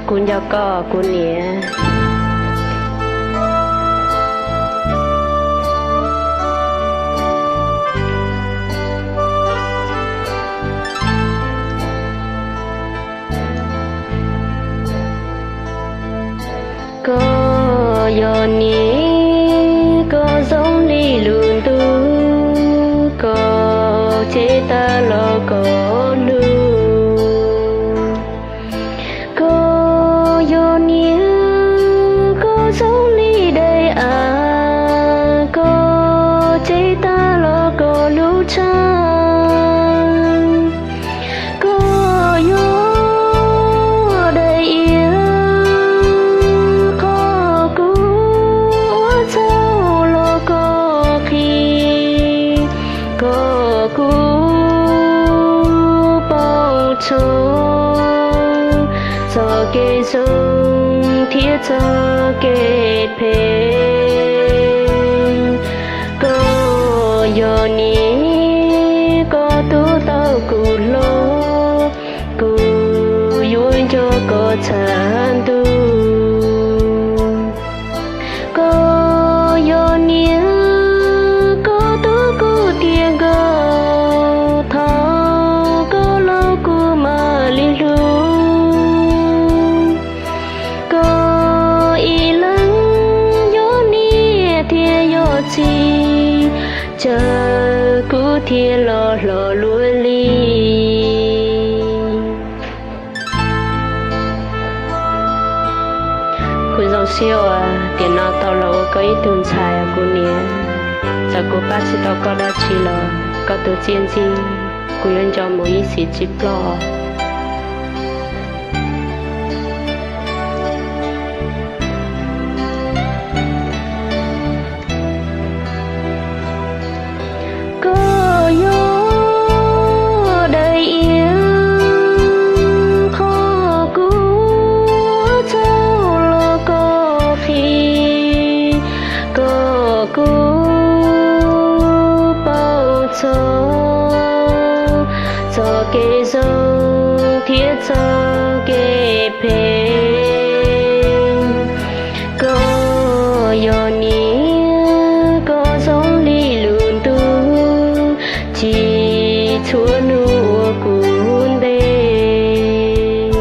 Kuv nco koj kuv niam. Koj yog niam, koj zoo li lub ntuj, koj cev tas los koj lug. Koj yog niam, koj zoo li daim av, koj cev tas los koj lug tshaj. Koj yog daim iav, qhov kuv ua txhaum los koj qhia, kom kuv paub txog txoj kev zoo thiab txoj kev phem. Koj yog niam, koj tub tau kuv hlob, kuv yuav nco koj txhua ntu. Koj yog niam, koj tub kuv tiav nkaus, thaum koj laus kuv mam li hlub. Koj ib leeg yog niam thiab yog txiv, caw kuv thiaj los hlob luaj li. Kuv zoo siab uas tiam no tau los ua koj ib tug ntxhais kuv niam. Txawm kuv pab tsis tau koj dab tsi los koj tus txiaj ntsig kuv yuav nco mus ib txhis tsis ploj. Koj yog daim iav, qhov kuv ua txhaum los koj qhia, kom kuv paub txog txoj kev zoo thiab txoj kev phem. Koj yog niam, koj zoo li lub ntuj, txhim txhua hnub ua kuv ntev.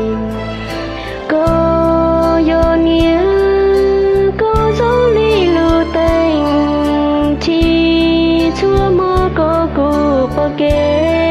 Koj yog niam, koj zoo li lub teeb, txhim txhua hmo koj kuv pom kev.